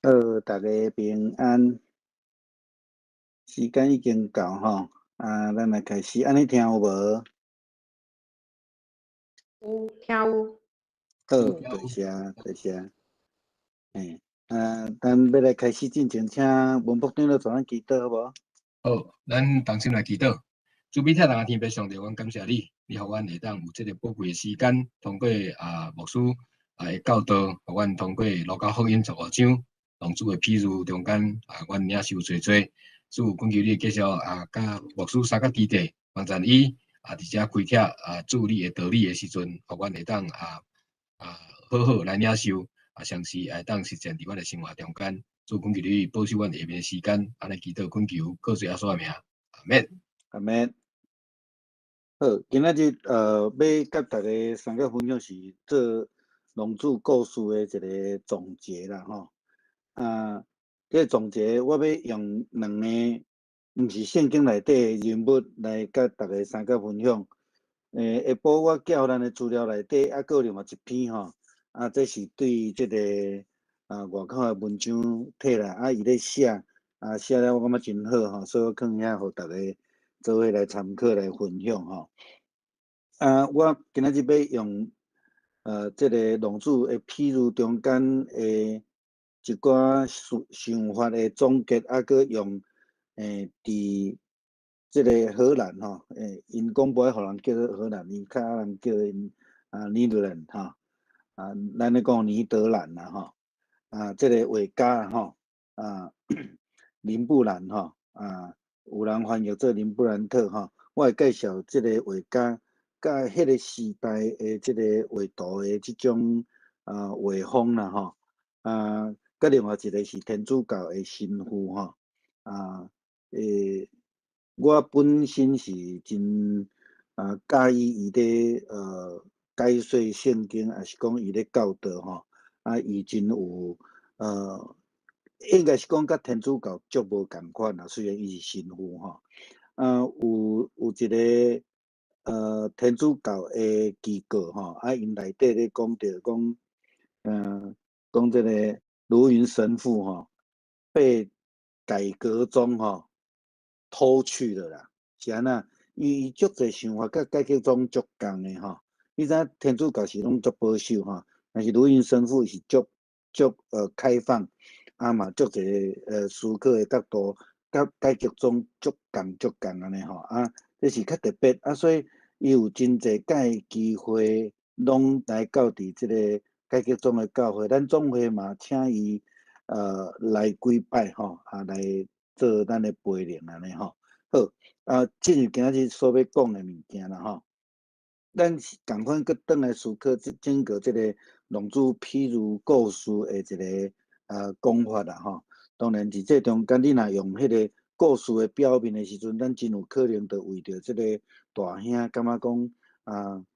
好，大家平安。時間已經到吼，啊，咱來開始，按呢聽有無？有，聽有。好，多謝，多謝。嘿，啊，咱欲來開始進前，請文博長老帶咱祈禱好無？好，咱同心來祈禱。慈悲疼咱的天父上帝，阮感謝你，你予阮會當有這个寶貴的時間，通過啊牧師啊的教導，予阮通過路加福音15章，浪子的譬喻中間啊，阮領受濟濟。主懇求你繼續啊，佮牧師三個弟弟幫贊伊啊，佇遮開啟啊主你的道理的時陣，予阮會當啊啊好好來領受啊，相信會當實踐佇阮的生活中間。主懇求你保守阮下面的時間，按呢祈禱懇求，靠主耶穌的名，阿們。阿們。好，今仔日欲佮大家三個分享是做浪子故事的一個總結啦吼。啊，這個總結我欲用兩个毋是聖經內底的人物來佮大家三個分享。下晡我寄予咱的資料內底，猶閣有另外一篇吼。啊，這是對這个啊外口的文章摕來，啊，伊咧寫，啊，寫了我感覺真好吼，所以我囥遐予大家做伙來參考來分享吼。啊，我今仔日欲用這个浪子的譬喻中間的一寡想想法的總結，啊，閣用佇這个荷蘭吼，𪜶講無愛予人叫做荷蘭，𪜶較愛人叫𪜶啊尼德蘭吼，啊，咱咧講尼德蘭啦吼，啊，這个畫家吼，啊，林布蘭吼，啊，有人翻譯做林布蘭特吼，我會介紹這个畫家佮彼个時代的這个畫圖的這種啊畫風啦吼，啊，佮另外一个是天主教的神父吼，啊，我本身是真啊佮意伊咧解說聖經，抑是講伊咧教導吼，啊，伊真有應該是講佮天主教足無仝款啦，雖然伊是神父吼，啊，有一个天主教的機構吼，啊，𪜶內底咧講著講，講這个盧雲神父吼，被改革宗吼偷去了啦，是按怎？因為伊足濟想法佮改革宗足仝的吼，你知影天主教是攏足保守吼，但是盧雲神父是足足開放，啊嘛足濟思考的角度，佮改革宗足仝足仝按呢吼，啊，這是較特別啊，所以伊有真濟擺機會，攏來到佇這个改革宗的教會，咱總會嘛請伊來幾擺吼，啊來做咱的陪靈按呢吼。好，啊，進入今仔日所欲講的物件啦吼。咱是仝款閣轉來思考這整個這个浪子譬喻故事的一个講法啦吼。當然佇這中間，你若用彼个故事的表面的時陣，咱真有可能就為著這个大兄感覺講啊，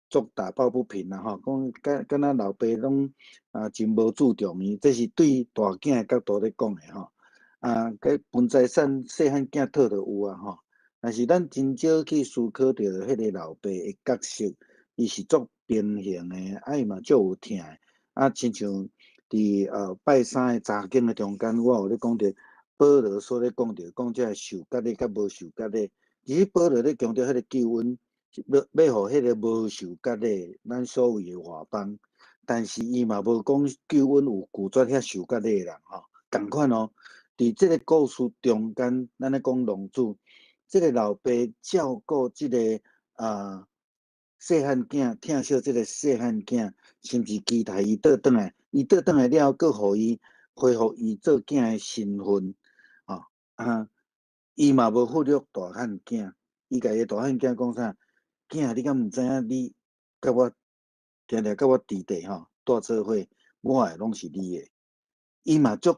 足打抱不平啦吼，講敢敢若老爸攏啊真無注重伊，這是對大囝的角度咧講的吼。啊，佮分財產細漢囝討就有啊吼。但是咱真少去思考著彼个老爸的角色，伊是足平衡的，啊伊嘛足有疼的。啊，親像佇拜三的查經的中間，我有咧講著保羅所咧講著，講這个受割禮佮無受割禮。其實保羅咧強調彼個救恩，欲予彼个無受割禮，咱所謂的外邦，但是伊嘛無講救恩有拒絕遐受割禮的人吼，仝款哦。佇這个故事中間，咱咧講浪子，這个老爸照顧這个啊細漢囝，疼惜這个細漢囝，甚至期待伊倒轉來，伊倒轉來了後，閣予伊恢復伊做囝的身份，吼啊，伊嘛無忽略大漢囝，伊共伊的大漢囝講啥？囝，你敢毋知影？你佮我定定佮我弟弟吼蹛做伙，我的攏是你的。伊嘛足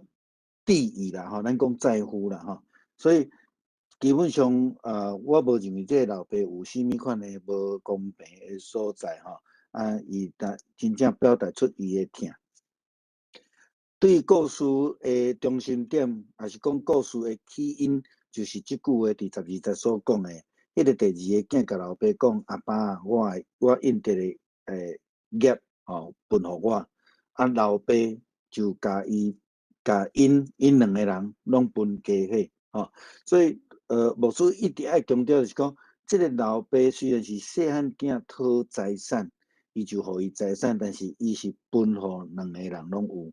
注意啦吼，咱講在乎啦吼，所以基本上，我無認為這个老爸有啥物款的無公平的所在吼，啊，伊但真正表達出伊的疼。對故事的中心點，抑是講故事的起因，就是這句話佇12節所講的。彼个第二个囝共老爸講：阿爸，我的我應得的業吼分予我。啊，老爸就共伊共𪜶𪜶兩个人攏分家伙，吼。所以牧師一直愛強調就是講，這个老爸雖然是細漢囝討財產，伊就予伊財產，但是伊是分予兩个人攏有。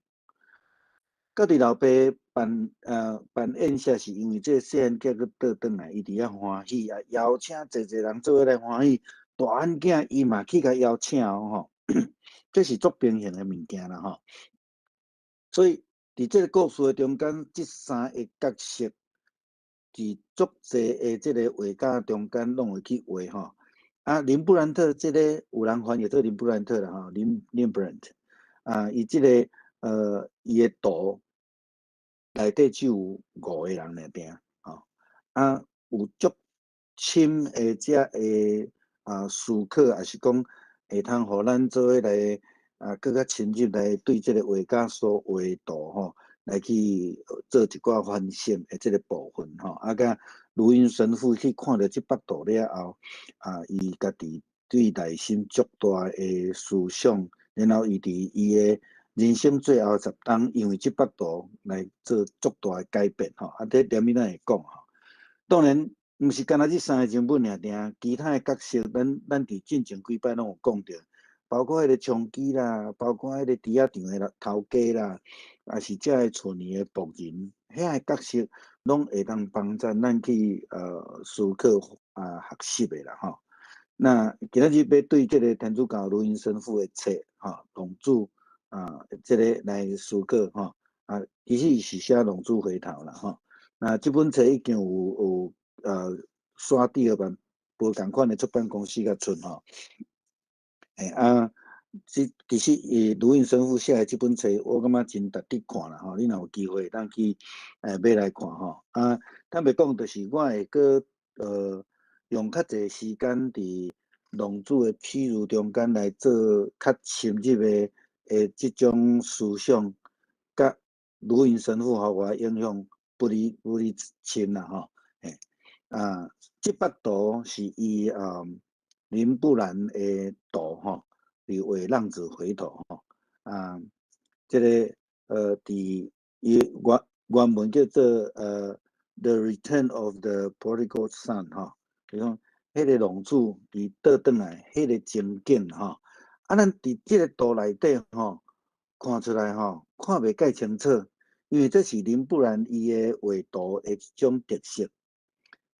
到佇老爸辦宴席，是因為這个細漢囝閣倒轉來，伊佇遐歡喜啊，邀請濟濟人做伙來歡喜。大漢囝伊嘛去共邀請哦吼，這是足平衡的物件啦吼。所以佇這个故事的中間，這三个角色佇足濟的這个畫家中間攏會去畫吼。啊，林布蘭特這个有人翻譯做林布蘭特啦吼，林布蘭特啊，伊這个伊的圖內底只有五個人爾爾，吼啊，有足深的這个思考，抑是講會通予咱做伙來啊，閣較深入來對這个畫家所畫圖吼，來去做一寡反省的這个部分吼。啊，佮盧雲神父去看著這幅圖了後，啊，伊家己對內心足大的思想，然後伊佇伊的人生最後10冬，因為這幅圖來做足大的改變吼。啊，這點物咱會講吼。當然，毋是干焦這三個人物爾爾，其他的角色，咱佇進前幾擺攏有講著，包括彼个娼妓啦，包括彼個豬仔場的頭家啦，抑是這个厝裡的僕人，遐个角色攏會當幫助咱去思考啊學習的啦吼。那今仔日欲對這个天主教盧雲神父的冊吼，浪子啊，這个來思考吼啊，其實伊是寫浪子回頭啦吼。那這本冊已經有刷第二版，無仝款的出版公司共出吼。欸啊，這其實伊盧雲神父寫的這本冊，我感覺真值得看啦吼。你若有機會當去買來看吼。啊，坦白講，就是我會閣用較濟時間佇浪子的譬喻中間來做較深入的這種思想，佮盧雲神父予我的影響不離深啦吼。嘿，啊，這幅圖是伊林布蘭的圖吼，佇畫浪子回頭吼。啊，這个佇伊原文叫做The Return of the Prodigal Son 吼，就講彼个浪子伊倒轉來，彼个情景吼。啊，咱佇這个圖內底吼，看出來吼，看袂蓋清楚，因為這是林布蘭伊的畫圖的一種特色。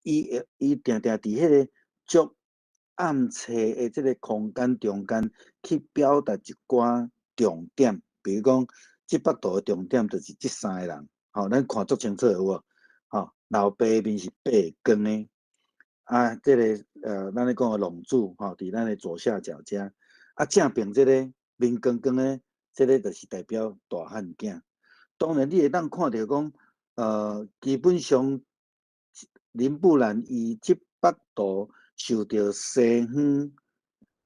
伊定定佇彼个足暗冊的這个空間中間去表達一寡重點，比如講，這幅圖的重點就是這三个人，吼，咱看足清楚有無？吼，老爸面是白光的，啊，這个咱咧講的浪子吼，佇咱的左下角遮，啊，正爿這个面光光的，這个就是代表大漢囝。當然，你會當看著講，基本上林布蘭伊這幅圖受著西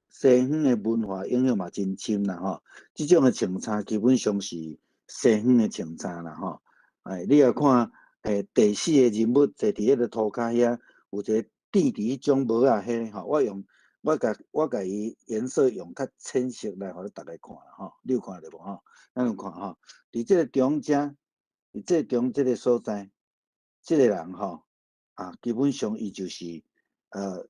方的文化影響嘛真深啦吼。這種的穿衫基本上是西方的穿衫啦吼。哎，你若看，第四个人物坐佇彼个塗跤遐，有一个戴佇彼種帽仔彼吼，我共伊顏色用較淺色來予大家看啦吼。你有看著無吼？咱有看吼，佇這个中間，佇這个中這个所在，這个人吼，啊，基本上伊就是戴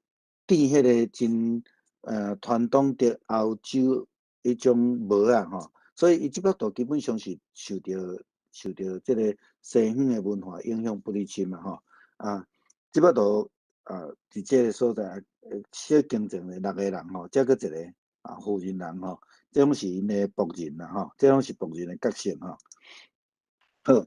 彼个真傳統的歐洲彼種帽仔吼，所以伊這幅圖基本上是受著這个西方的文化影響不離深嘛吼。啊，這幅圖啊，佇這个所在，小經前的六個人吼，這閣一个啊婦人人吼，這攏是𪜶的僕人啦吼，這攏是僕人的角色吼。好，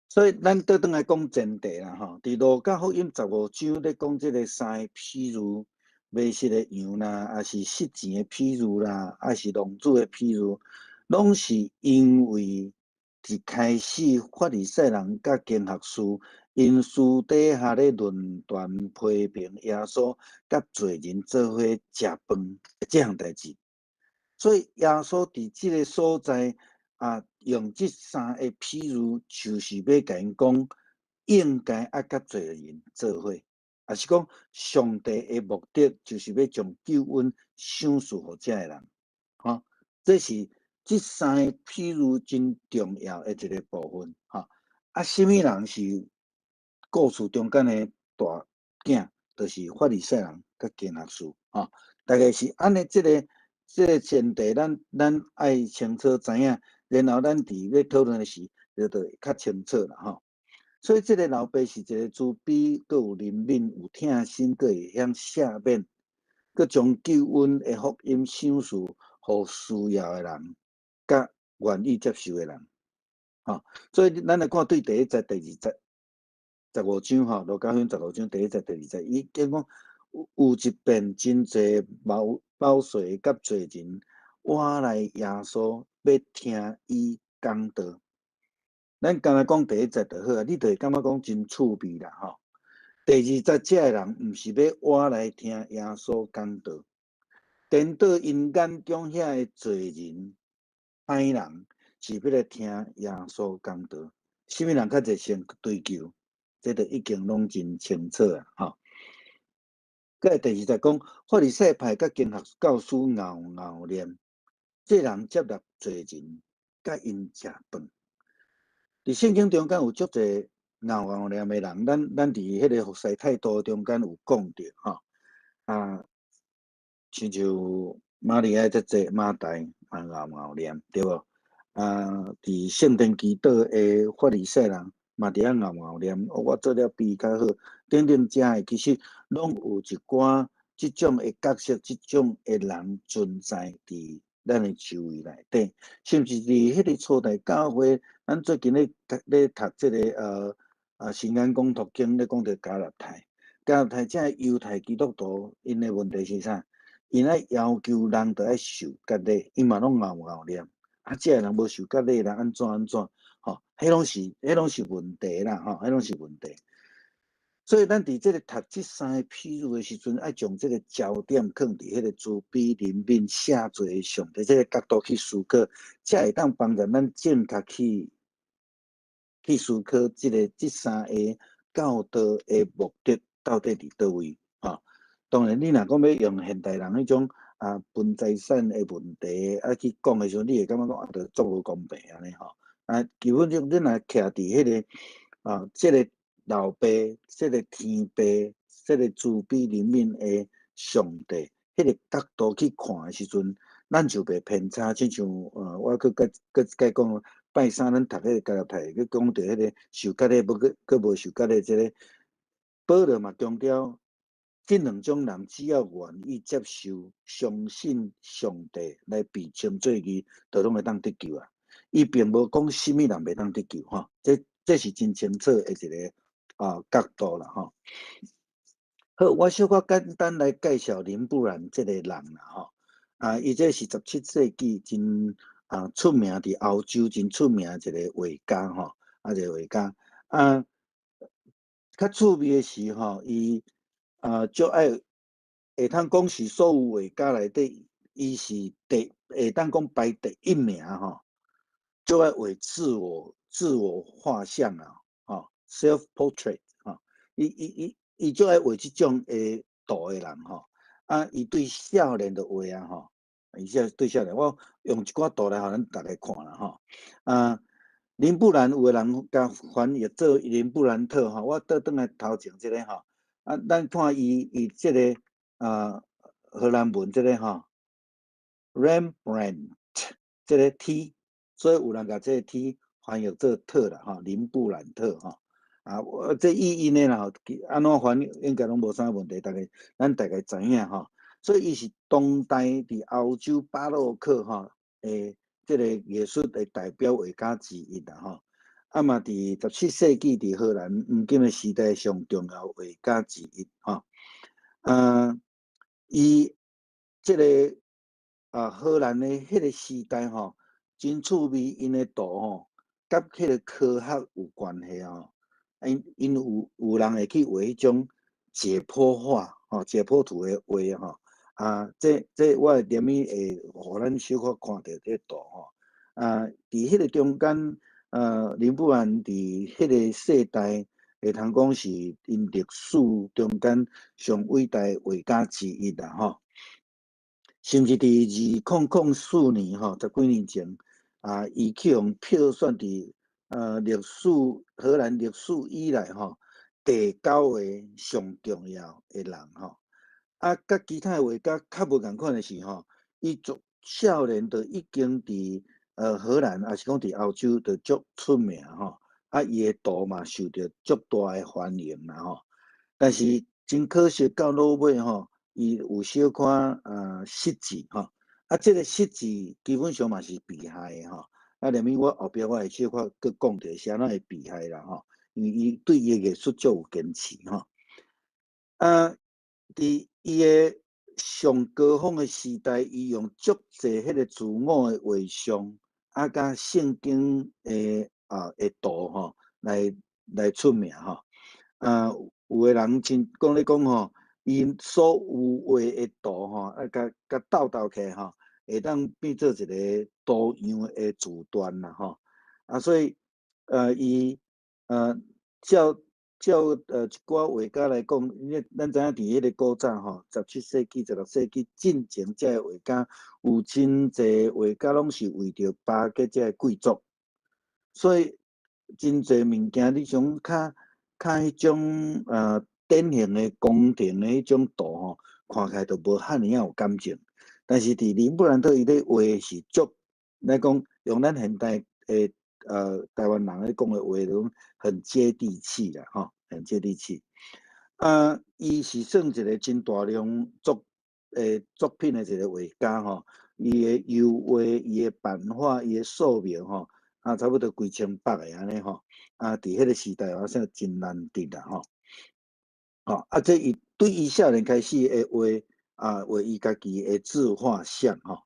所以咱倒轉來講前提啦吼，佇路加福音15章咧講這个三个譬喻，迷失的羊啦，抑是失錢的譬喻啦，抑是浪子的譬喻，攏是因為一開始法利賽人佮經學士，𪜶私底下咧論斷批評耶穌佮罪人做伙食飯這項代誌，所以耶穌佇這个所在啊，用這三個譬喻，就是欲共𪜶講，應該愛佮罪人做伙，抑是講上帝的目的就是欲將救恩賞賜予這个人，吼，這是這三个譬喻真重要的一个部分，吼。啊，啥物人是故事中間的大囝？就是法利賽人佮經學士，吼。大概是按呢，這個前提，咱愛清楚知影，然後咱佇咧討論的時，就會較清楚啦，吼。所以這个老爸是一个慈悲、閣有憐憫、有疼心、閣會曉赦免、閣將救恩的福音賞賜予需要的人，佮願意接受的人，吼。所以咱來看對第一節、第二節、十五章吼，路加福音十五章第一節、第二節，伊講講有一遍真濟謀稅佮罪人倚來耶穌欲聽伊講道。咱干焦講第一節就好啊，你就會感覺講真趣味啦吼。第二節遮的人毋是欲倚來聽耶穌講道，顛倒𪜶眼中遐个罪人、歹人是欲來聽耶穌講道。啥物人較濟先追求？這就已經攏真清楚啊！吼。閣來第二節講，法利賽派佮經學教師𠢕𠢕念，這人接納罪人，佮𪜶食飯。佇聖經中間有足濟𠢕𠢕念的人，咱佇彼个服侍態度中間有講著吼。啊，親像瑪利亞遮濟馬大嘛𠢕𠢕念，對無？啊，佇聖殿祈禱的法利賽人嘛佇遐𠢕𠢕念，哦，我做了比伊較好，等等遮的，其實攏有一寡這種的角色，這種的人存在佇咱的周圍內底，甚至佇彼个初代教會，咱最近咧讀這个新眼光讀經咧講著加拉太，加拉太這猶太基督徒𪜶的問題是啥？𪜶愛要求人著愛受割禮，𪜶嘛攏𠢕𠢕念，啊，這个人無受割禮人按怎按怎，吼，彼攏是問題啦，吼，彼攏是問題。所以咱佇這个讀這三个譬喻的時陣，愛將這个焦點放佇彼个慈悲憐憫赦罪的上帝這个角度去思考，才會當幫助咱正確去思考這三个教導的目的到底佇佗位，吼。當然，你若講欲用現代人彼種啊分財產的問題啊去講的時陣，你會感覺講啊，著足無公平按呢吼。啊，基本上你若徛佇彼个啊，這个老爸、這个天父、這个慈悲憐憫的上帝，彼个角度去看的時陣，咱就袂偏差。親像我閣閣閣閣講拜三，咱讀彼个加拉太，閣講著彼个受割禮，無閣閣無受割禮這个，保羅嘛強調，這兩種人只要願意接受、相信上帝來被稱做義，就攏會當得救啊！伊並無講啥物人袂當得救吼，這是真清楚的一个角度啦吼。好，我小可簡單來介紹林布蘭這个人啦吼。啊，伊這是17世紀真出名，佇歐洲真出名一个畫家吼，啊一个畫家。啊，較趣味的是吼，伊足愛會通講是所有畫家內底，伊是會當講排第一名吼，足愛畫自我畫像啊，吼，self portrait 吼，伊足愛畫這種的圖的人吼，啊，伊對少年就畫啊吼，伊這對少年，我用一寡圖來予咱逐家看啦吼，啊，林布蘭有的人共翻譯做林布蘭特吼，我倒轉來頭前這个吼，啊，咱看伊這个荷蘭文這个吼，Rembrandt 這个 T，所以有人共這个 T 翻譯做特啦吼，林布蘭特吼。啊，我這譯音的啦，按怎翻應該攏無啥問題，咱大概知影吼。所以伊是當代佇歐洲巴洛克吼的這个藝術的代表畫家之一啦吼。啊嘛，佇17世紀佇荷蘭黃金的時代上重要畫家之一吼。啊，伊這个荷蘭的彼个時代吼，真趣味，𪜶的圖吼，佮彼个科學有關係哦。𪜶有人會去畫彼種解剖畫，吼，解剖圖的畫吼。啊，這我會踮伊會予咱小可看著這圖吼。啊，佇彼个中間，林布蘭佇彼个世代會通講是𪜶歷史中間上偉大畫家之一啦吼。甚至佇2004年吼，十幾年前啊，伊去予票選佇歷史荷蘭歷史以來吼第九個上重要的人吼。啊，佮其他畫家較無仝款的是吼，伊足少年就已經佇荷蘭，抑是講佇歐洲就足出名吼。啊，伊的圖嘛受著足大的歡迎啦吼。但是真可惜，到落尾吼，伊有小可失智吼。啊，這个失智基本上嘛是病害的吼。啊，連物我後壁我會小可閣講著是按怎會病害啦吼。因為伊對伊的藝術足有堅持吼。啊，佇伊的上高峰的時代，伊用足濟彼个自我的畫像，啊，佮聖經的圖吼，來出名吼。啊，有的人真講咧講吼，伊所有畫的圖吼，啊，共鬥鬥起來吼，會當變做一个多樣的字段啦吼。啊，所以伊照一寡畫家來講，因為咱知影佇彼个古早吼，17世紀、16世紀進前，這个畫家有真濟畫家攏是為著巴結這个貴族，所以真濟物件你像較較彼種典型的宮廷的彼種圖吼，看起來就無遐爾仔有感情。但是佇林布蘭特伊咧畫是足，來講用咱現代的台灣人咧講的話，攏很接地氣啦，吼，很接地氣。啊，伊是算一个真大量作品的一个畫家吼，伊的油畫、伊的版畫、伊的素描吼，啊，差不多幾千幅个按呢吼。啊，佇彼个時代，我算真難得啦吼。吼，啊，這伊對伊少年開始會畫啊，畫伊家己的自畫像吼。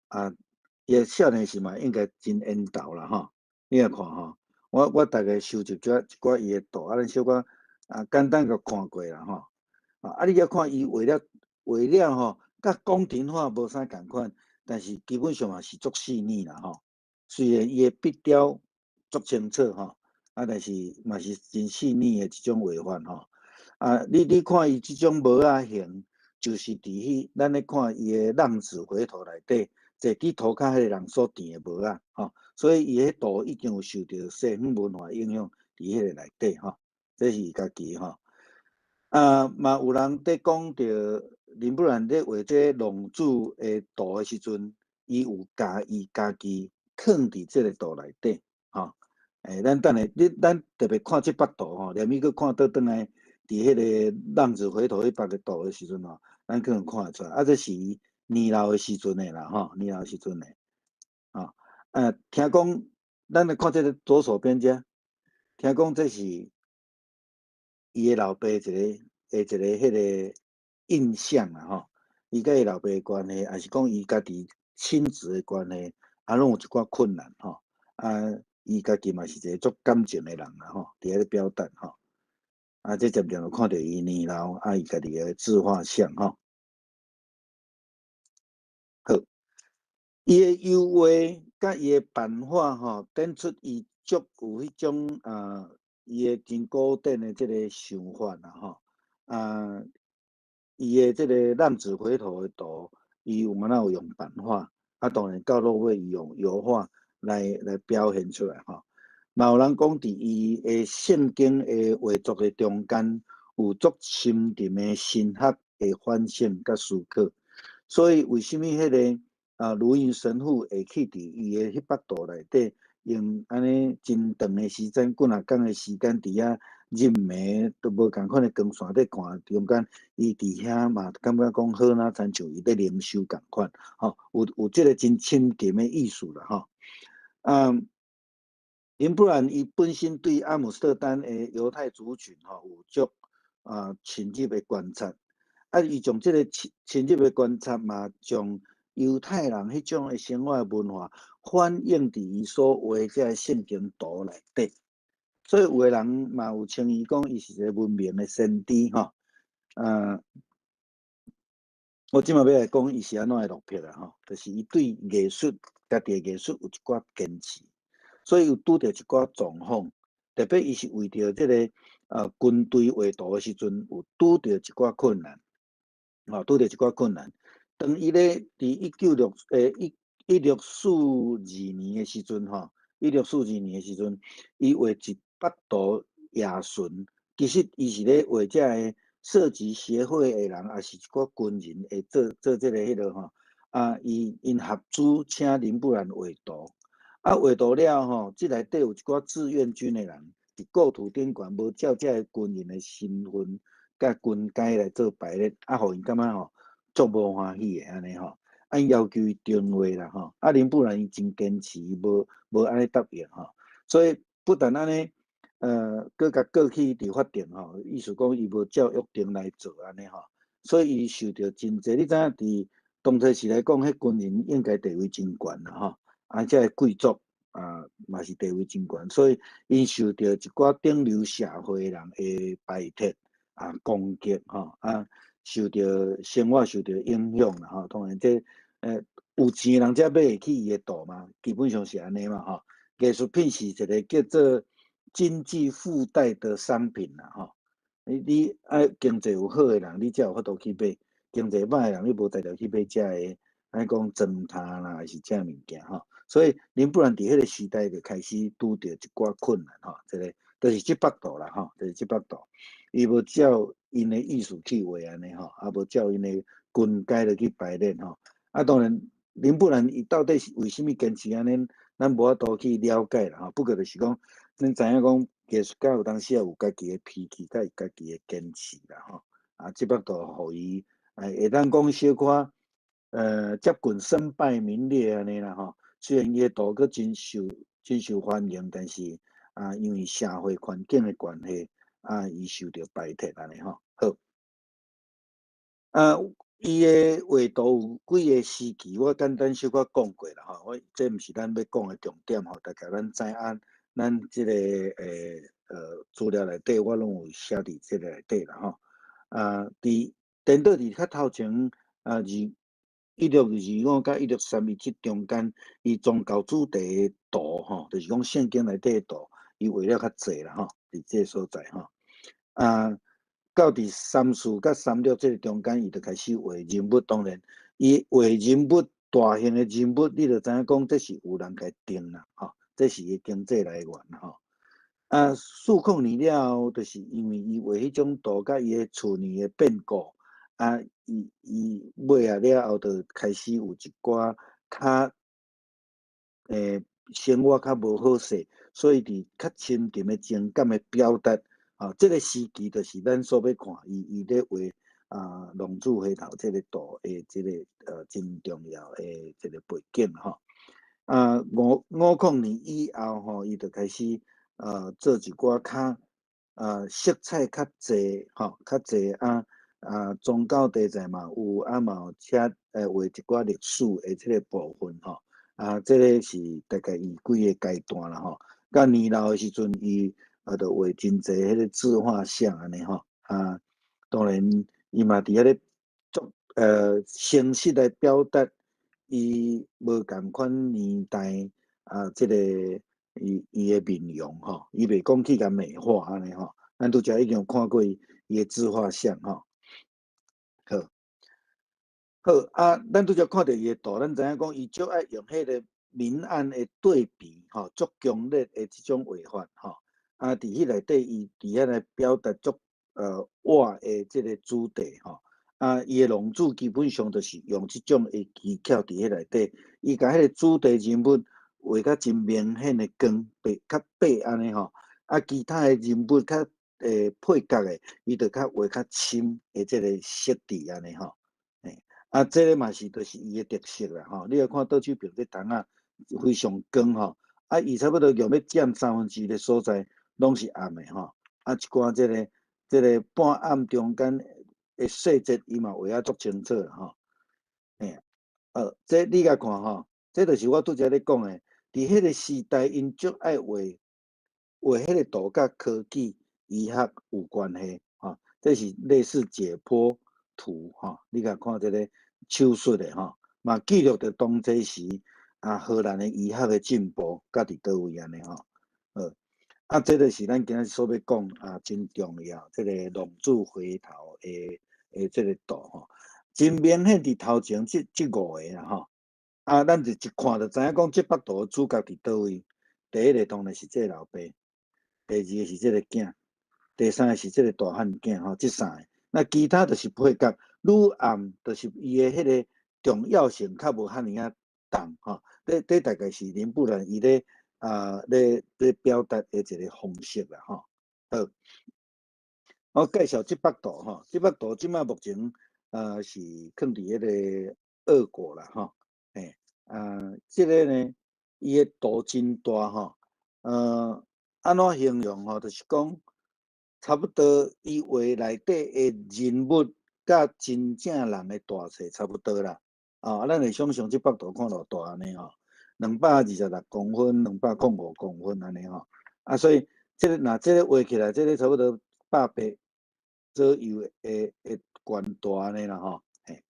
啊，伊少年時嘛應該真緣投啦吼。你來看吼，我大概收集這一寡伊的圖，啊，咱小可啊簡單共看過啦吼。啊，你猶看伊畫了畫了吼，佮宮廷畫無啥仝款，但是基本上嘛是足細膩啦吼。雖然伊的筆調足清楚吼，啊，但是嘛是真細膩的一種畫法吼。啊，你看伊這種帽仔型，就是佇彼咱咧看伊的浪子回頭內底，坐佇塗跤彼个人所挃的帽仔吼，所以伊彼圖已經有受著西方文化影響佇彼个內底吼，這是伊家己吼。啊，嘛有人佇講著林布蘭咧畫這個浪子的圖的時陣，伊有共伊家己囥佇這個圖內底吼。咱等下你咱特別看這幅圖吼，連伊閣看倒轉來佇彼个浪子回頭彼幅個圖的時陣吼，咱可能看會出來。啊，這是伊年老的時陣的啦吼，年老的時陣的。吼，聽講咱來看這个左手邊這，聽講這是伊的老爸一個彼个印象啦吼。伊佮伊老爸的關係，抑是講伊家己親子的關係，啊，攏有一寡困難吼。啊，伊家己嘛是一個足感情的人啦吼，佇遐咧表達吼。啊，這漸漸就看著伊年老，啊，伊家己的自畫像吼。好，伊的油畫佮伊的版畫吼，展出伊足有彼種啊，伊的真古典的這个想法啦吼。啊，伊的這个浪子回頭的圖，伊有敢若有用版畫，啊，當然到落尾伊用油畫來表現出來吼。嘛有人講，佇伊的聖經的畫作的中間，有足深沉的神學的反省佮思考。所以為啥物彼个啊盧雲神父會去佇伊的彼幅圖內底，用按呢真長的時間，幾若工的時間佇遐入暝都無仝款的光線咧看，中間伊佇遐嘛感覺講好若親像伊咧靈修仝款，吼，有這个真深沉的意思啦，吼。啊，林布蘭伊本身對阿姆斯特丹的猶太族群吼有足啊深入的觀察，啊，伊將這個深入的觀察嘛，將猶太人彼種的生活文化反映佇伊所畫這个聖經圖內底，所以有的人嘛有稱伊講伊是一个文明的先知吼。我這馬欲來講伊是按怎的落魄啦吼，就是伊對藝術家己的藝術有一寡堅持，所以有拄著一寡狀況，特別伊是為著這個軍隊畫圖的時陣，有拄著一寡困難，吼，拄著一寡困難。當伊咧佇一九六欸1642年的時陣吼，一六四二年的時陣，伊畫一幅圖夜巡，其實伊是咧畫這个射擊協會的人，抑是一寡軍人會做做這个彼落吼。啊，伊𪜶合資請林布蘭畫圖，啊畫圖了吼，這內底有一寡志願軍的人，佇構圖頂懸無照這个軍人的身份佮軍階來做排列，啊，予𪜶感覺吼足無歡喜的按呢吼，啊，𪜶要求伊重畫啦吼，啊，林布蘭伊真堅持，無無按呢答應吼，所以不但按呢，閣共告去佇法庭吼，意思講伊無照約定來做按呢吼，所以伊受著真濟，你知影佇當初時來講，彼軍人應該地位真懸啦吼，啊，這个貴族啊嘛是地位真懸，所以𪜶受著一寡頂流社會人的排斥啊攻擊吼，啊受著生活受著影響啦吼。當然這有錢人才買會起伊的圖嘛，基本上是按呢嘛吼。藝術品是一个叫做經濟附帶的商品啦吼。你你愛經濟有好的人，你才有法度去買；經濟歹的人，你無才調去買這个，按講磚頭啦，抑是這物件吼。所以林布蘭佇彼个時代就開始拄著一寡困難吼，這个就是這幅圖啦吼，就是這幅圖，伊無照𪜶的意思去畫按呢吼，啊無照𪜶的軍階落去排列吼。啊，當然林布蘭伊到底是為啥物堅持按呢，咱無法度去了解啦吼。不過就是講，咱知影講藝術家有當時也有家己的脾氣，佮伊家己的堅持啦吼。啊，這幅圖予伊，會當講小可，接近身敗名裂按呢啦吼。雖然伊的圖閣真受真受歡迎，但是啊，因為社會環境的關係，啊，伊受著排斥按呢吼。好，啊，伊的畫圖有幾个時期，我簡單小可講過啦吼。我這毋是咱欲講的重點吼，大概咱知影，咱這个資料內底，我攏有寫佇這个內底啦吼。啊，佇顛倒佇較頭前啊，1625佮1631這中間，伊宗教主題的圖吼，就是講聖經內底的圖，伊畫了較濟啦吼，佇這个所在吼。啊，到佇三四佮三六這个中間，伊就開始畫人物。當然，伊畫人物大型的人物，你就知影講這是有人共定啦，吼，這是伊經濟來源吼。啊，4零年了後，就是因為伊畫彼種圖佮伊的厝內的變故，啊，伊伊尾仔了後，就開始有一寡較生活較無好勢，所以佇較深沉的情感的表達，啊，這个時期就是咱所欲看伊伊咧畫啊浪子回頭這个圖的這个真重要的這个背景吼。啊，550年以後吼，伊就開始做一寡較色彩較濟吼，較濟啊啊宗教題材嘛有，啊嘛有寫畫一寡歷史的這个部分吼。啊，這个是大概伊幾个階段啦吼。到年老的時陣，伊啊就畫真濟彼个自畫像按呢吼。啊，當然伊嘛佇遐咧作誠實來表達伊無仝款年代啊，這个伊伊的面容吼，伊袂講去共美化按呢吼。咱拄才已經有看過伊的自畫像吼。好，好啊，咱拄才看著伊的圖，咱知影講伊足愛用彼个明暗的對比吼，足強烈的這種畫法吼。啊，佇彼內底伊佇遐來表達足活的這个主題吼。啊，伊的浪子基本上就是用這種的技巧佇彼內底，伊共彼个主題人物畫甲真明顯的光白較白按呢吼。啊，其他的人物較配角的，伊就較畫較深的這个色調按呢吼。啊，這个嘛是就是伊的特色啦吼。你若看倒手爿這窗仔非常光吼，啊，伊差不多用欲佔三分之一的所在，攏是暗的吼。啊，一寡這个這个半暗中間的細節，伊嘛畫啊足清楚吼。嘿，這你共看吼，這就是我拄才咧講的，佇彼个時代，𪜶足愛畫畫彼个圖，佮科技、醫學有關係吼。這是類似解剖圖吼，你共看這个手術的吼，嘛記錄著當初時啊荷蘭的醫學的進步，佮佇佗位按呢吼。好，啊，這就是咱今仔所欲講啊，真重要，這个浪子回頭的的這个圖吼。真明顯佇頭前這五個啦吼。啊，咱就一看就知影講這幅圖主角佇佗位。第一个當然是這个老爸，第二个是這个囝，第三个是這个大漢囝吼，這三个。那其他就是配角，愈暗就是伊的彼个重要性較無遐爾仔重吼。這大概是林布蘭伊咧表達的一个方式啦吼。好，我介紹這幅圖吼，這幅圖這擺目前是囥佇彼个俄國啦吼。嘿，啊，這个呢，伊的圖真大吼，按怎形容吼？就是講差不多伊畫內底的人物，佮真正人的大細差不多啦。啊，咱會想像這幅圖看偌大按呢吼，226公分，205公分按呢吼。啊，所以這个若這个畫起來，這个差不多100倍左右的懸大按呢啦吼，嘿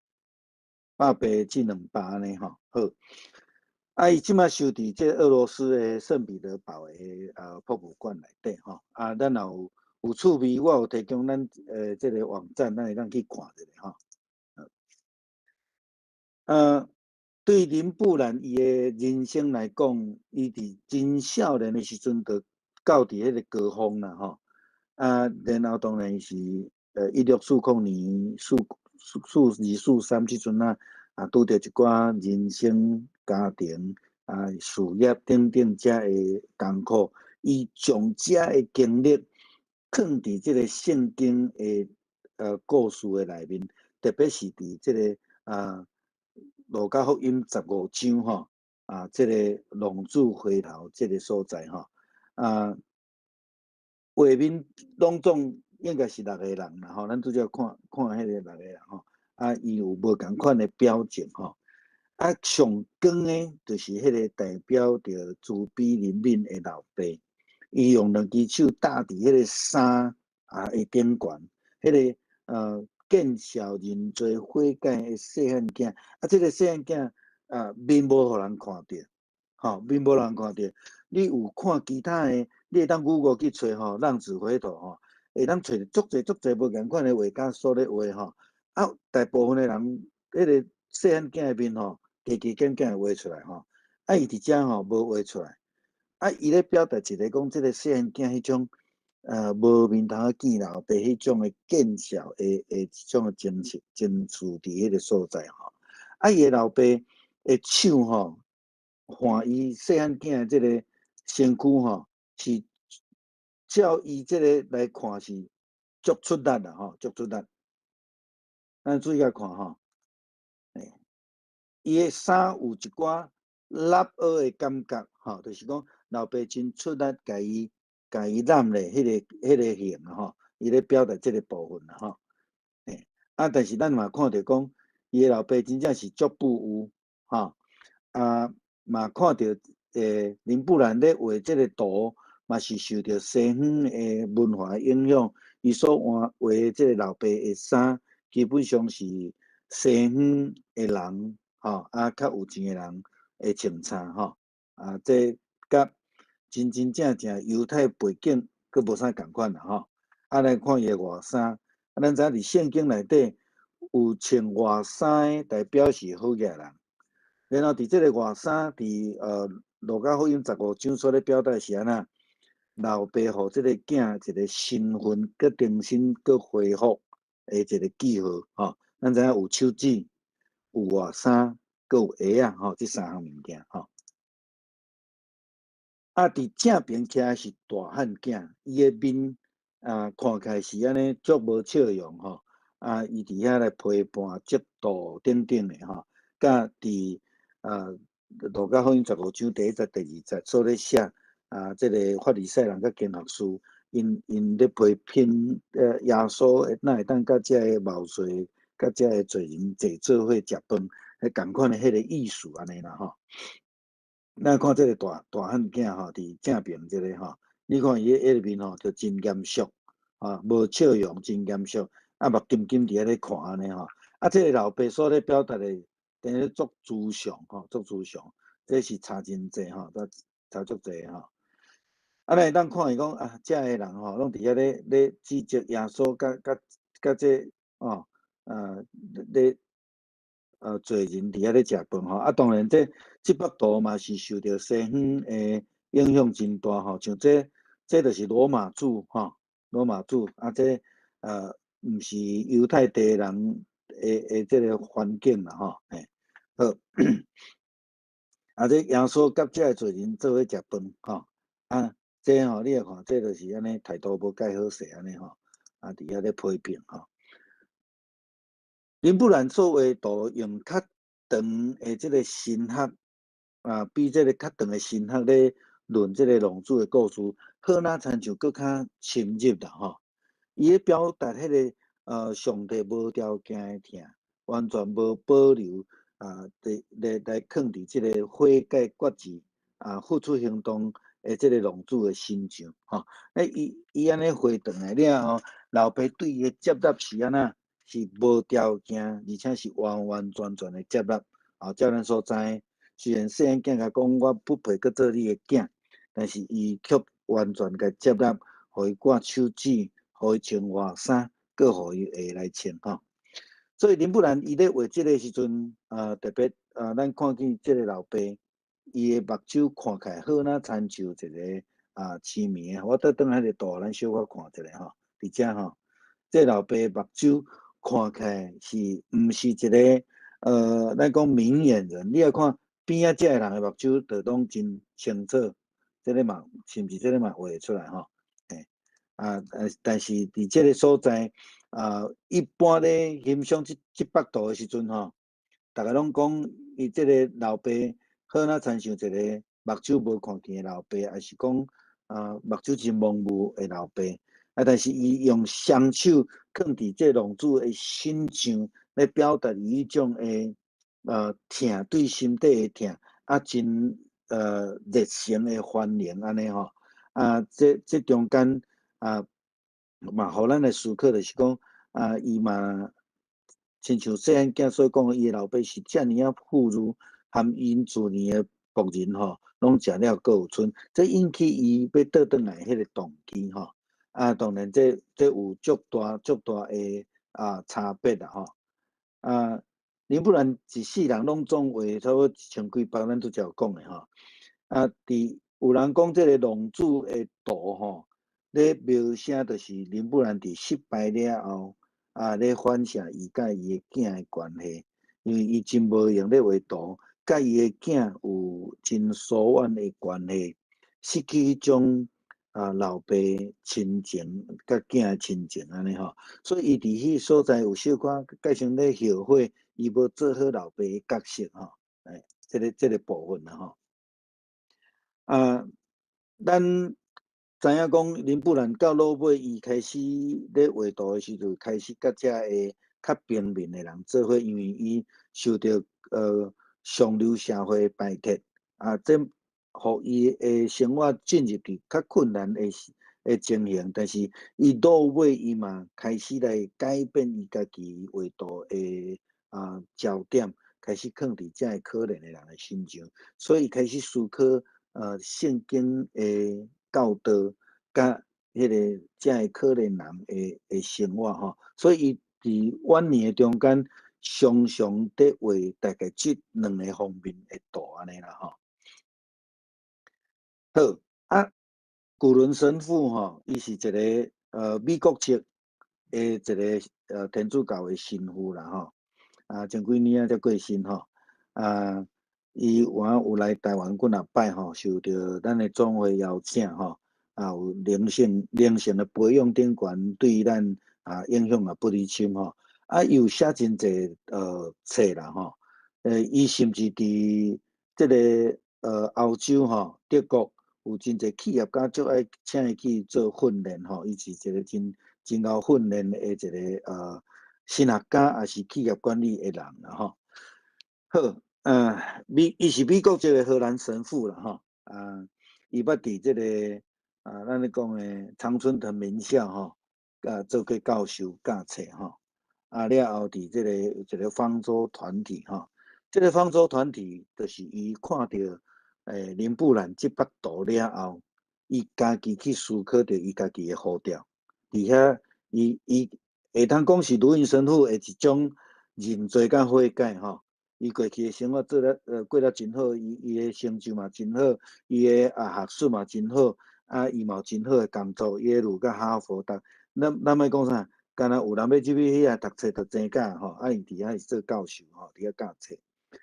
，100倍至200按呢吼，好。啊，伊這擺收佇這俄羅斯的聖彼得堡的博物館內底吼。啊，咱若有趣味，我有提供咱這个網站，咱會當去看一下吼。對林布蘭伊的人生來講，伊佇真少年的時陣就到佇彼个高峰啦吼。啊，然後當然是1640年4243這陣啊，啊拄著一寡人生、家庭啊、事業等等遮的艱苦，伊將遮的經歷囥佇這个聖經的故事的內面，特別是佇這个路加福音15章吼，啊，這个浪子回頭這个所在吼，啊，畫面攏總應該是六个人啦吼，咱拄才看看彼个六个人吼，啊，伊有無仝款的表情吼，啊，上光的就是彼个代表著慈悲憐憫的老爸，伊用兩支手搭佇彼个衫啊的頂懸，彼个見笑認罪悔改的細漢囝，啊，這个細漢囝啊面無予人看著，吼，面無人看著。你有看其他的，你會當 Google 去揣吼，浪子回頭吼，會當揣足濟足濟無仝款的畫家所咧畫吼。啊，大部分的人，彼个細漢囝的面吼，加加減減會畫出來吼。啊，伊佇遮吼無畫出來。啊，伊咧表達一个講，這个細漢囝彼種無面頭見老爸彼種的見笑的這種的情緒情緒佇彼个所在吼。啊，伊的老爸的手吼，看伊細漢囝的這个身軀吼，是照伊這个來看是足出力啦吼，足出力。咱注意共看吼，欸，伊的衫有一寡凹凹的感覺吼，就是講老爸真出力，共伊攬咧，彼个形吼，伊咧表達這个部分啦吼。欸，啊，但是咱嘛看著講，伊的老爸真正是足富有吼，啊，嘛看著林布蘭咧畫這个圖，嘛是受著西方的文化影響，伊所畫畫這个老爸的衫，基本上是西方的人吼，啊，較有錢的人會穿衫吼，啊，這佮真真正正猶太背景閣無啥仝款啦吼。啊，來看伊的外衫，啊，咱知影佇聖經內底有穿外衫的代表是好額人，然後佇這个外衫佇路加福音十五章所咧表達是按怎？老爸予這个囝一个身份閣重新閣恢復的一个記號吼。咱知影有手指、有外衫、閣有鞋仔吼，這三項物件吼。啊，佇正邊徛的是大漢囝，伊的面啊看起來是按呢足無笑容吼。啊，伊佇遐來批判、嫉妒等等的吼。佮佇路加福音十五章第一節、第二節所咧寫啊，這个法利賽人佮經學士，𪜶咧批評耶穌，哪會當佮這个謀稅、佮這个罪人坐做伙食飯，彼仝款的彼个意思按呢啦吼。咱看這个大漢囝吼，佇正邊這个吼，你看伊彼个面吼，就真嚴肅，啊，無笑容，真嚴肅，啊，目金金佇遐咧看按呢吼。啊，這个老爸所咧表達的，等於足慈祥吼，足慈祥，這是差真濟吼，差足濟吼。啊，咱會當看伊講啊，遮个人吼，攏佇遐咧指責耶穌，佮這哦，咧罪人佇遐咧食飯吼。啊，當然這幅圖嘛是受著西方的影響真大吼，像這就是羅馬柱吼，羅馬柱啊，這毋是猶太地人的這个環境啦吼，嘿，好，啊，這耶穌佮這个罪人做伙食飯吼，啊，這吼你來看，這就是按呢態度無蓋好勢按呢吼，啊，佇遐咧批評吼。林布蘭所畫圖用較長的這个神學啊，比這个較長的神學咧論這个浪子的故事，好若親像閣較深入啦吼。伊咧表達彼个上帝無條件的疼，完全無保留啊，佇來來囥佇這个悔改決志啊，付出行動的這个浪子的身上吼。欸，伊按呢畫轉來了後，老爸對伊的接納是按怎？是無條件，而且是完完全全的接納。啊，照咱所知，雖然細漢囝共講我不配閣做你的囝，但是伊卻完全共接納，予伊割手指，予伊穿外衫，閣予伊鞋來穿吼。所以林布蘭伊咧畫這个時陣，啊，特別啊，咱看見這个老爸，伊的目睭看起來好若親像一个啊痴迷的。我倒轉來彼个圖，咱小可看一下吼，佇遮吼，這个老爸目睭看起來是毋是一个咱講明眼人，你來看邊仔遮的人的目睭就攏真清楚，這个嘛，是毋是這个嘛畫會出來吼？嘿，啊，但是佇這个所在啊，一般咧欣賞這幅圖的時陣吼，逐家攏講伊這个老爸好若親像一个目睭無看見的老爸，抑是講啊目睭真模糊的老爸。啊，但是伊用雙手囥佇這浪子的身上，來表達伊彼種的疼，對心底的疼，啊，真熱誠的歡迎按呢吼。啊，這中間啊，嘛，予咱來思考，就是講啊，伊嘛親像細漢囝所講，伊的老爸是遮爾仔富裕，含𪜶自然的僕人吼，攏食了閣有賰，這引起伊欲倒轉來彼个動機吼。啊，當然這有足大足大的啊差別啦吼。啊，林布蘭一世人攏總畫差不多一千幾幅，咱拄才有講的吼。啊，佇有人講這个浪子的圖吼，咧描寫就是林布蘭佇失敗了後，啊，咧反省伊佮伊的囝的關係，因為伊真無閒咧畫圖，佮伊的囝有真疏遠的關係，失去彼種啊老爸親情佮囝的親情按呢吼，所以伊佇彼所在有小可改成咧後悔，伊無做好老爸的角色吼，欸，這个部分啦吼。啊，咱知影講林布蘭到落尾，伊開始咧畫圖的時陣，開始佮遮个較平民的人做伙，因為伊受著上流社會的排斥，啊，這予伊的生活進入佇較困難的情形，但是伊落尾伊嘛開始來改變伊家己畫圖的啊焦點，開始囥佇遮个可憐的人的身上，所以開始思考聖經的教導，佮彼个遮个可憐人的生活吼，所以伊佇晚年的中間，常常佇畫大概這兩个方面的圖按呢啦吼。好啊，古倫神父吼，伊是一个美國籍的一个天主教的神父啦吼，啊，前幾年仔才過身吼，啊，伊有影有來台灣幾若擺吼，受著咱的總會邀請吼，啊，有靈性的培養頂懸，對咱啊影響也不離深吼。啊，伊有寫真濟冊啦吼，伊甚至佇這个歐洲吼，德國有真濟企業家足愛請伊去做訓練吼，伊是一個真真𠢕訓練的一個神學家，抑是企業管理的人啦吼。好，伊是美國這個荷蘭神父啦吼，啊，伊捌佇這个啊，咱咧講的常春藤名校吼，啊，做過教授教冊吼，啊了後佇這個一個方舟團體吼，這個方舟團體就是伊看著林布蘭這幅圖了後，伊家己去思考著伊家己的呼召，佇遐伊會當講是盧雲神父的一種認罪佮悔改吼。伊過去的生活做了過了真好，伊的成就嘛真好，伊的學術嘛真好，啊，伊嘛有真好的工作，耶魯佮哈佛讀。咱莫講啥，敢若有人欲入去遐讀冊讀精甲吼，啊，𪜶佇遐是做教授吼，佇遐教冊。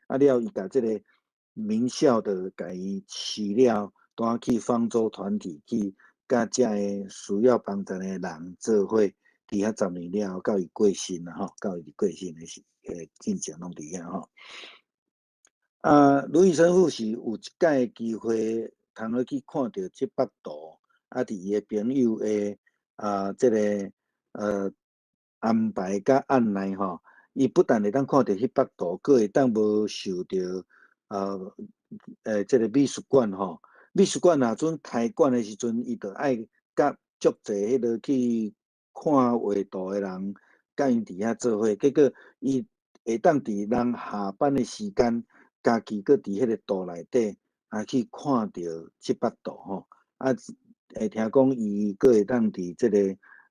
啊了，伊共這个名校的共伊辭了，轉去方舟團體去，佮遮个需要幫助的人做伙，佇遐10年了後，到伊過身啦吼，到伊過身的時，進前攏佇遐吼。啊，盧易神父是有一擺機會，通好去看著這幅圖，啊，佇伊的朋友的這个安排佮按捺吼，伊不但會當看著彼幅圖，閣會當無受著這个美術館吼，美術館若陣開館的時陣，伊就愛佮足濟彼个去看畫圖的人，佮𪜶佇遐做伙，結果伊會當佇人下班的時間，家己閣佇彼个圖內底，啊去看著這幅圖吼，啊會聽講伊閣會當佇這个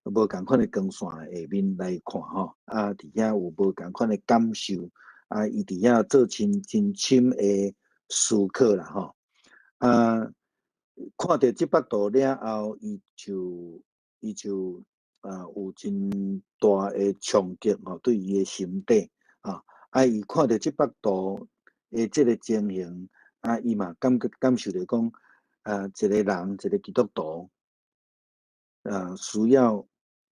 無仝款的光線下面來看吼，啊佇遐有無仝款的感受，啊伊佇遐做真真深的思考啦吼，啊看著這幅圖了後，伊就有真大的衝擊吼，對伊的心底啊，啊伊看著這幅圖的這個情形，啊伊嘛感覺感受著講，啊一個人一個基督徒，需要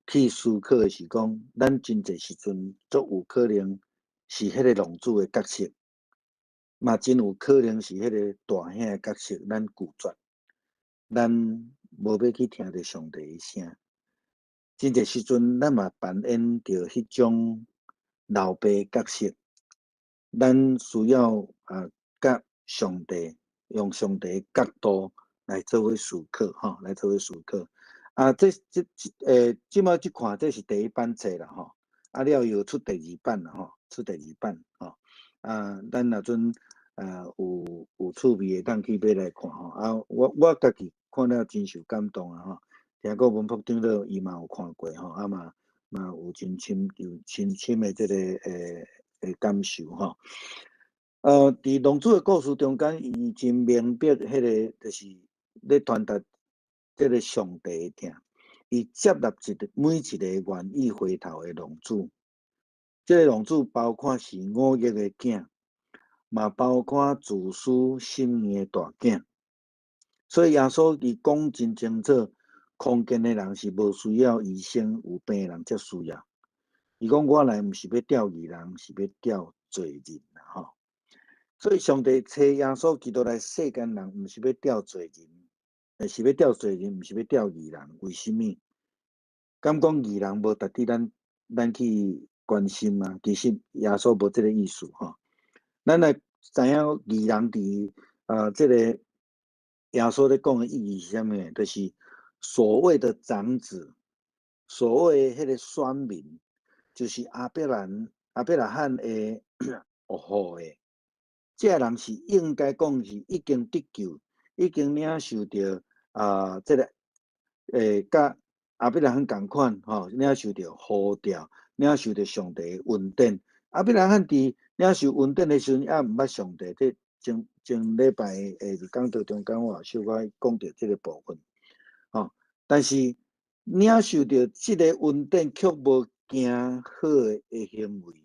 去思考的是講，咱真濟時陣足有可能是彼個浪子的角色，嘛真有可能是彼個大兄的角色，咱拒絕，咱無欲去聽著上帝的聲。真濟時陣，咱嘛扮演著彼種老爸角色，咱需要佮上帝用上帝的角度來做伙思考，吼，來做伙思考。啊，這這這這擺這看這是第一版冊啦，吼。啊了又出第二版啦，吼，出第二版，吼。啊，咱若陣有趣味會當去買來看，吼。啊，我家己看了真受感動啊，吼。聽講文福長老伊嘛有看過，吼，啊嘛嘛有真深有真深的這个感受，吼。佇浪子的故事中間，伊真明白彼个就是咧傳達這个上帝的疼，伊接納一个每一个願意回頭的浪子。這个浪子包括是五欲的囝，嘛包括自私心硬的大囝。所以耶穌伊講真清楚，康健的人是無需要醫生，有病的人才需要。伊講我來毋是欲召義人，是欲召罪人啦，吼。所以上帝差耶穌基督來世間人，毋是欲召罪人，是欲召罪人，毋是欲召義人。為啥物？敢講義人無值得咱去關心嗎？其實耶穌無這个意思吼。咱來知影義人佇這个耶穌咧講的意義是啥物？就是所謂的長子，所謂彼个選民，就是亞伯拉罕的岳父的。這个人是應該講是已經得救，已經領受著這个佮亞伯拉罕仝款吼，領受著呼召，領受著上帝的恩典。亞伯拉罕佇領受恩典的時陣，猶毋捌上帝。這前前禮拜的講道中間，我也小可講著這个部分，吼。但是領受著這个恩典，卻無行好的行為，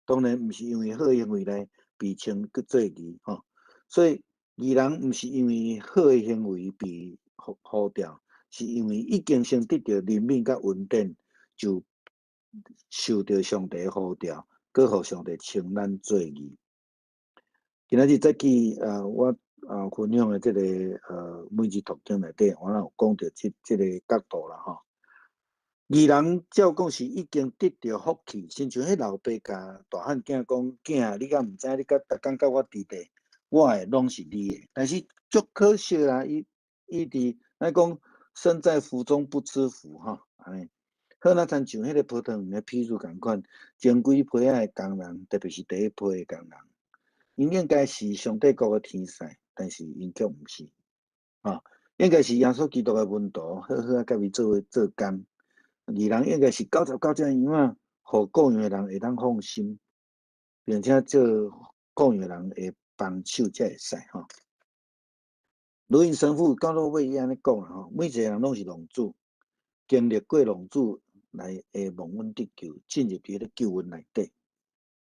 當然毋是因為好的行為來被稱叫做義，吼。所以義人毋是因為好的行為被呼召，是因為已經先得著憐憫佮恩典，就受著上帝呼召，閣予上帝稱咱做義。今仔日早起，我分享的這个每日讀經內底，我有講著這个角度啦，吼。義人照講是已經得著福氣，親像彼老爸共大漢囝講：囝，你敢毋知？你佮逐工佮我佇佇，我的攏是你的。但是足可惜啦，伊佇咱講身在福中不知福，吼，按呢。好若親像彼个葡萄園的譬喻仝款，前幾批仔的工人，特別是第一批的工人，𪜶應該是上帝國的天使，但是𪜶卻毋是，吼，應該是耶穌基督的門徒，好好仔佮伊做伙做工。義人應該是九十九隻羊仔，予顧羊的人會當放心，並且做顾养人的幫手才會使吼。盧雲神父到落尾伊按呢講啦吼，每一个人攏是浪子，經歷過浪子來會蒙恩得救，進入佇彼个救恩內底。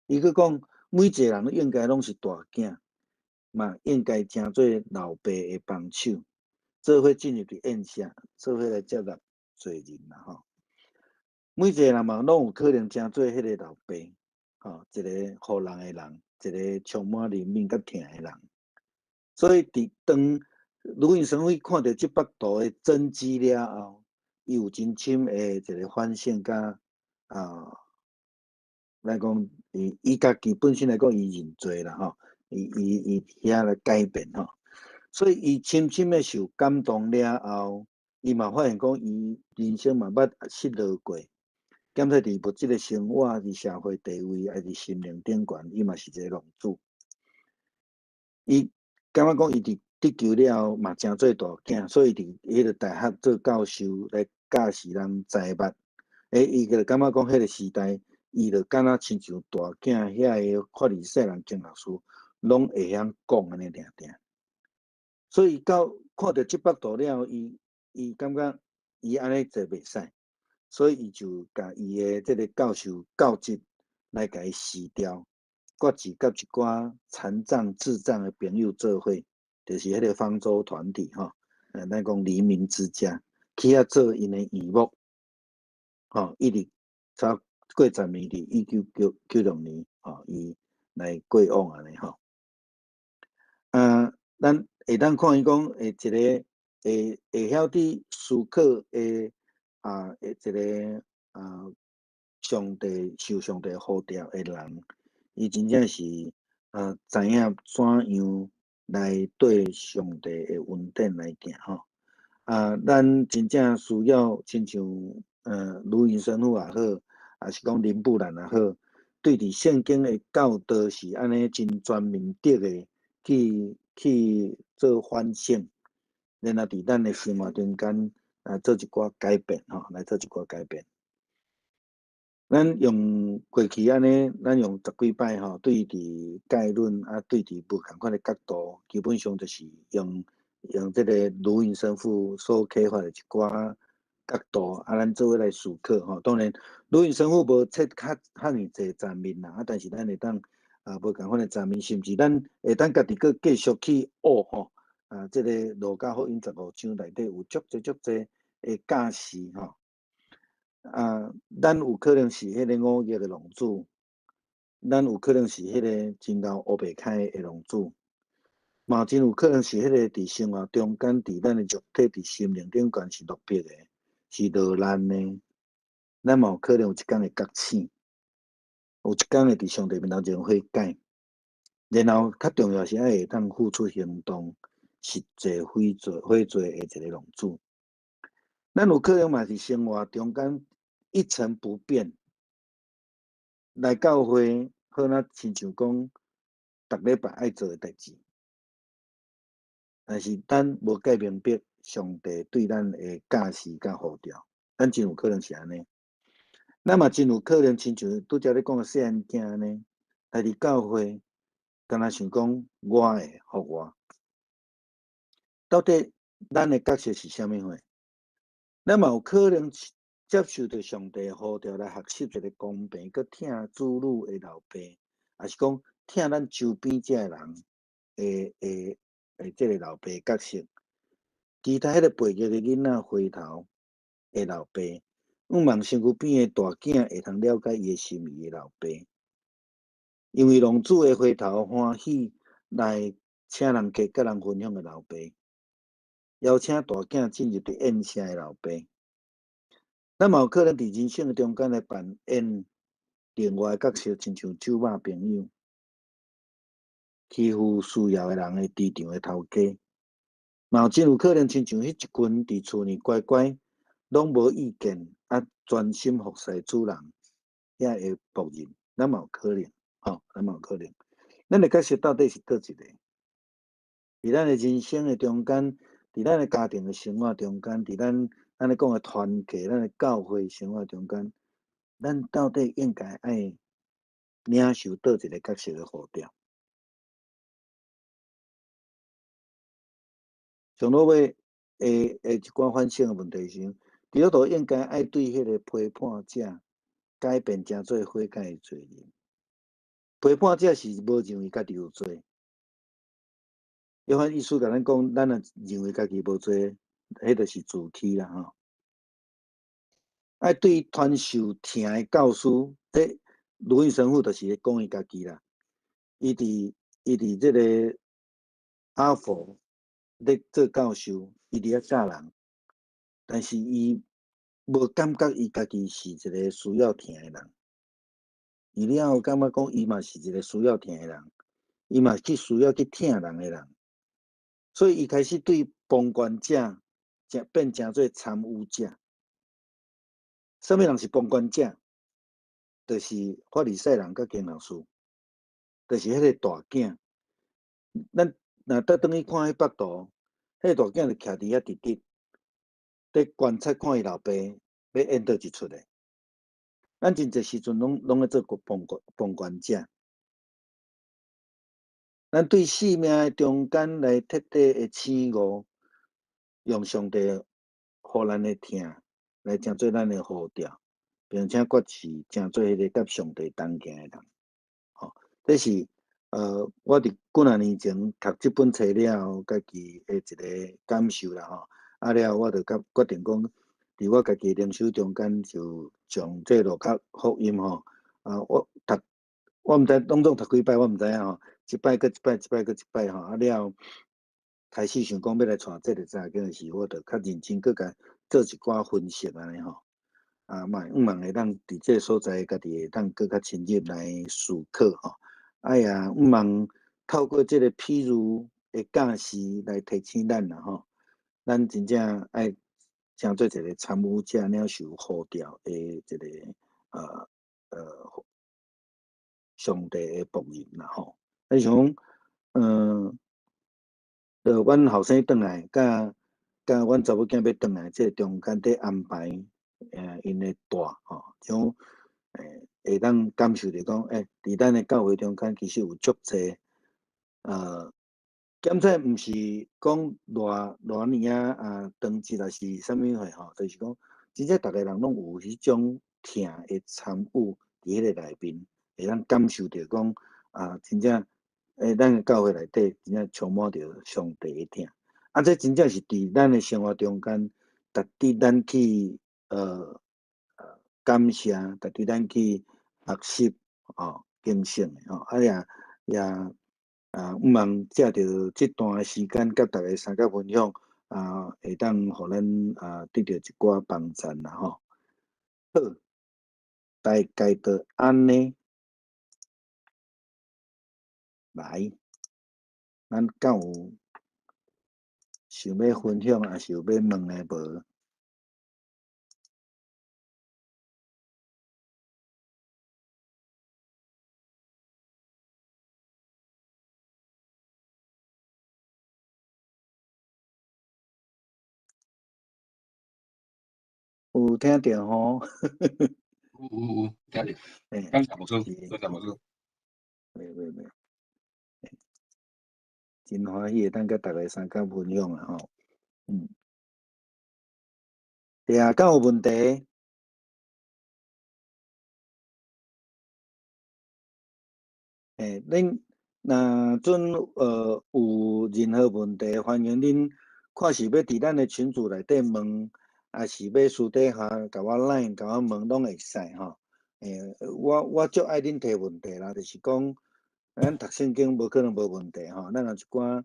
伊閣講，每一個人應該攏是大囝，嘛應該成做老爸的幫手，做伙進入佇宴席，做伙來接納罪人啦吼。每一個人嘛攏有可能成做彼个老爸，吼，一個予人的人，一個充滿憐憫佮疼的人。所以佇當盧雲神父看著這幅圖的真跡了後，伊有真深的一個反省佮啊，來講，伊家己本身來講，伊認罪啦吼，伊遐來改變吼，所以伊深深的受感動了後，伊嘛發現講，伊人生嘛捌失落過，兼且佇物質的生活、佇社會地位，抑佇心靈頂懸，伊嘛是一個浪子。伊感覺講，伊佇得救了後嘛，成做大囝，所以佇彼个大學做教授來教示人財物。伊就感覺講，彼个時代，伊就敢若親像大囝遐个法利賽人、經學士，攏會曉講按呢爾爾。所以到看著這幅圖了後，伊感覺伊按呢做袂使，所以伊就共伊的這个教授教職來共伊辭掉，決志佮一寡殘障、智障的朋友做伙。就是彼个方舟團體吼，咱講黎明之家去遐做𪜶的義牧，吼，一直差過10年，佇1996年，吼，伊來過往按呢吼。啊，咱會當看伊講，會一個會曉佇思考的啊，一個啊，上帝受上帝呼召的人，伊真正是啊，知影怎樣來對上帝的恩典來行吼。啊，咱真正需要親像盧雲神父也好，抑是講林布蘭也好，對佇聖經的教導是按呢真全面的去做反省，然後佇咱的生活中間來做一寡改變吼，來做一寡改變。咱用過去按呢，咱用十幾擺吼，對佇概論啊，對佇無仝款的角度，基本上就是用這個盧雲神父所啟發的一寡角度，啊，咱做伙來思考吼。當然，盧雲神父無冊較遐爾濟層面啦，啊，但是咱會當啊，無仝款的層面，甚至咱會當家己閣繼續去學吼。啊，這個路加福音15章內底有足濟足濟的教示吼。啊，咱有可能是彼个忤逆的浪子，咱有可能是彼个真𠢕烏白開的浪子，嘛真有可能是彼个佇生活中間，佇咱的肉體、佇心靈頂懸是落魄的，是落難的。咱嘛有可能有一工會覺醒，有一工會佇上帝面頭前悔改，然後較重要是愛會當付出行動，實際悔罪、悔罪的一個浪子。咱有可能嘛是生活中間一成不變，來教會好若親像講，逐禮拜愛做的代誌，但是咱無蓋明白上帝對咱的教示佮呼召，咱真有可能是按呢。咱嘛真有可能親像拄才咧講的細漢囝按呢，來佇教會，敢若想講我的予我，到底咱的角色是啥物貨？咱嘛有可能接受著上帝呼召來學習一个公平、閣疼子女的老爸，抑是講疼咱周邊這个人的這个老爸角色。其他彼个背逆的囡仔回頭的老爸，向望身軀邊的大囝會通了解伊的心意的老爸，因為浪子會回頭歡喜來請人客、佮人分享的老爸，邀請大囝進入佇宴席的老爸，咱嘛有可能佇人生的中間來扮演另外的角色，親像酒肉朋友，欺負需要的人的豬場的頭家，嘛有真有可能親像彼一群佇厝裡乖乖，攏無意見，啊專心服侍主人遐个僕人，咱嘛有可能，吼，咱嘛有可能。咱的角色到底是佗一個？佇咱的人生的中間，佇咱的家庭的生活中間，佇咱按呢講的團契，咱的教會生活中間，咱到底應該愛領受佗一個角色的呼召？上落尾的一寡反省的问题是，基督徒应该爱对彼个批判者改变成做悔改的罪人。批判者是无认为家己有罪。约翰一书共咱讲，咱若认为家己无罪，彼就是自欺啦吼。爱对传授疼的教师，这卢云神父就是咧讲伊家己啦。伊伫这个哈佛咧做教授，伊伫遐教人，但是伊无感觉伊家己是一个需要疼的人。伊了后感觉讲，伊嘛是一个需要疼的人，伊嘛去需要去疼人的人，所以伊开始对旁观者，变成做参与者。啥物人是旁观者？就是法利赛人佮经老师，就是彼个大囝。咱若倒转去看彼幅图，彼个大囝就徛伫遐直直，伫观察看伊老爸欲演佗一出的。咱真济时阵拢咧做旁观者。咱对生命的中间来彻底的醒悟，用上帝予咱的疼来成做咱的呼召，并且决志成做彼个佮上帝同行的人。吼，这是我伫几若年前读这本册了后，家己的一个感受啦吼。了后我就决定讲，伫我家己灵修中间就将这路加福音吼，我读，我毋知拢总读几摆，我毋知影吼，一摆阁一摆，一摆阁一摆吼，了后开始想讲欲来带这个查经的时，我就较认真阁共做一寡分析按呢吼。嘛向望会当伫这个所在，家己会当阁较深入来思考吼。也向望透过这个譬喻的教示来提醒咱啦吼，咱真正爱成做一个参与者，领受呼召的一个上帝的仆人啦吼。像就阮后生转来，佮阮查某囝欲转来，这个中间伫安排，𪜶的住吼，像会当感受著讲，伫咱的教会中间其实有足济，检测毋是讲偌偌尔仔长节抑是啥物货吼，就是讲真正逐个人拢有彼种疼的参与伫彼个内面，会当感受著讲，真正，咱的教会内底真正充满著上帝的疼。这真正是伫咱的生活中间，值得咱去感谢，值得咱去学习警醒的吼。也向望借著这段时间，佮大家相佮分享，会当予咱得著一寡帮助啦吼。好，大概就按呢，来，咱敢有想欲分享，抑是有欲问的无？有听著吼？有有有，听著。感谢牧师，多谢牧师。袂袂袂，真欢喜会当佮大家相佮分享啦吼。对啊，敢有问题？恁若准有任何问题，欢迎恁看是欲伫咱的群组内底问，抑是欲私底下共我 LINE 共我问，拢会使吼。我足爱恁提问题啦，就是讲，咱读圣经无可能无问题吼，咱若一寡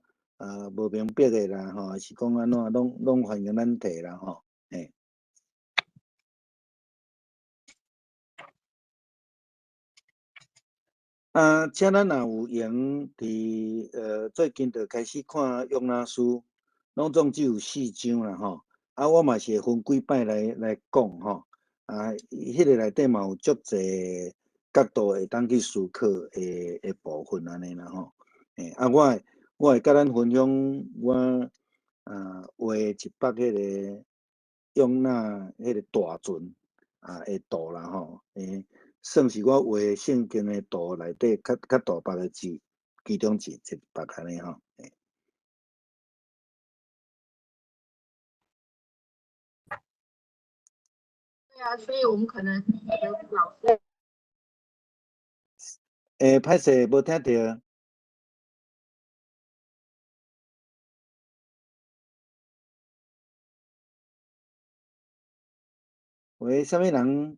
无明白的啦吼，抑是讲按怎，拢欢迎咱提啦吼。请咱若有闲，伫最近就开始看约拿书，拢总只有4章啦吼。我嘛是会分几摆来讲吼。彼个内底嘛有足济角度会当去思考的部分按呢啦吼。我会佮咱分享我画一幅彼个约拿彼个大船的图啦吼。算是我画圣经的图内底较大幅的字，其中一幅按呢吼。對啊，所以我們可能老師。欸，歹勢，無聽著。喂，啥物人？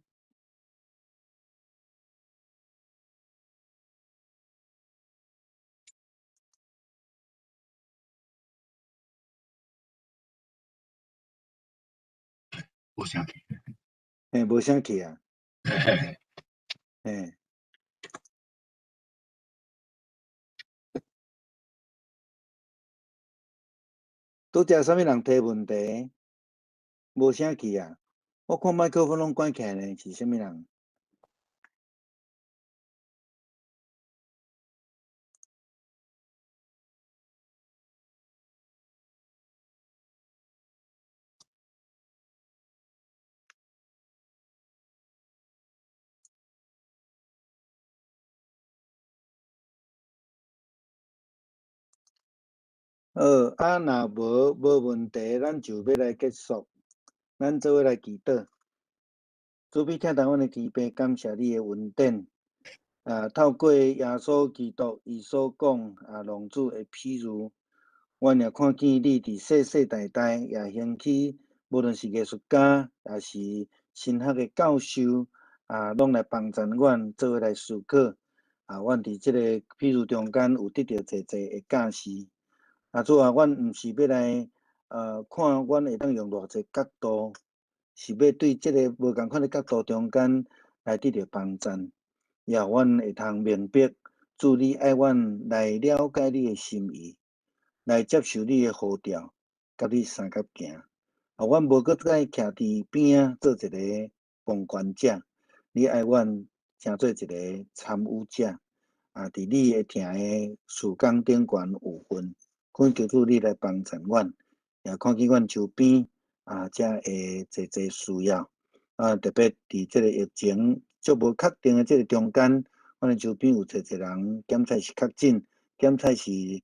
無聲去。嘿，無聲去啊。嘿。拄才啥物人提問題？無聲去啊！我看麥克風攏關起來呢，是啥物人？好，啊，若無問題，咱就欲來結束。咱做伙來祈禱。主悲疼待阮的天父，感謝你的恩典。啊，透過耶穌基督伊所講啊，浪子的譬喻，阮也看見你佇世世代代也興起，無論是藝術家，抑是神學的教授，啊，攏來幫贊阮做伙來思考。啊，阮佇這個譬喻中間有得著濟濟的教示。啊，主啊，阮毋是欲來，看阮會當用偌濟角度，是欲對這个無仝款的角度中間來得著幫贊，也予阮會通明白，主你愛阮來了解你的心意，來接受你的呼召，佮你相佮行。啊，阮無閣再徛佇邊仔做一个旁觀者，你愛阮成做一个參與者，啊，佇你的疼的事工頂懸有份。懇求主你來幫贊阮，也看見阮周邊啊，遮會濟濟需要啊，特別佇這个疫情足無確定的這个中間，阮的周邊有濟濟人檢測是確診，檢測是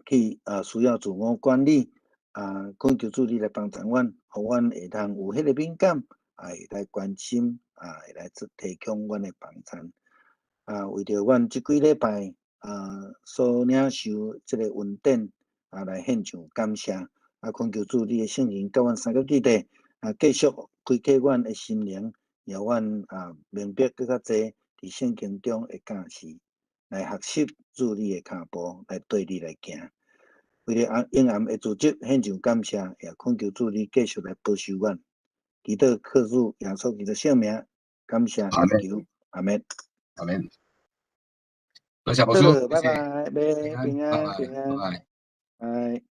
去啊需要自我管理啊，懇求主你來幫贊阮，予阮會通有彼个敏感，啊，會來關心啊，會來提供阮的幫贊啊，為著阮這幾禮拜。啊，所領受這个恩典啊，來獻上感謝。啊，懇求主你的聖靈佮阮相佮佇咧，啊，繼續開啟阮的心靈，予阮啊明白閣較濟佇聖經中的教示，來學習主你的跤步，來綴你來行。為著啊永暗的組織獻上感謝，也懇求主你繼續來保守阮。祈禱靠主耶穌基督聖名，感謝求，阿們。阿們。多謝牧師，拜拜，平安，平安，拜拜。拜。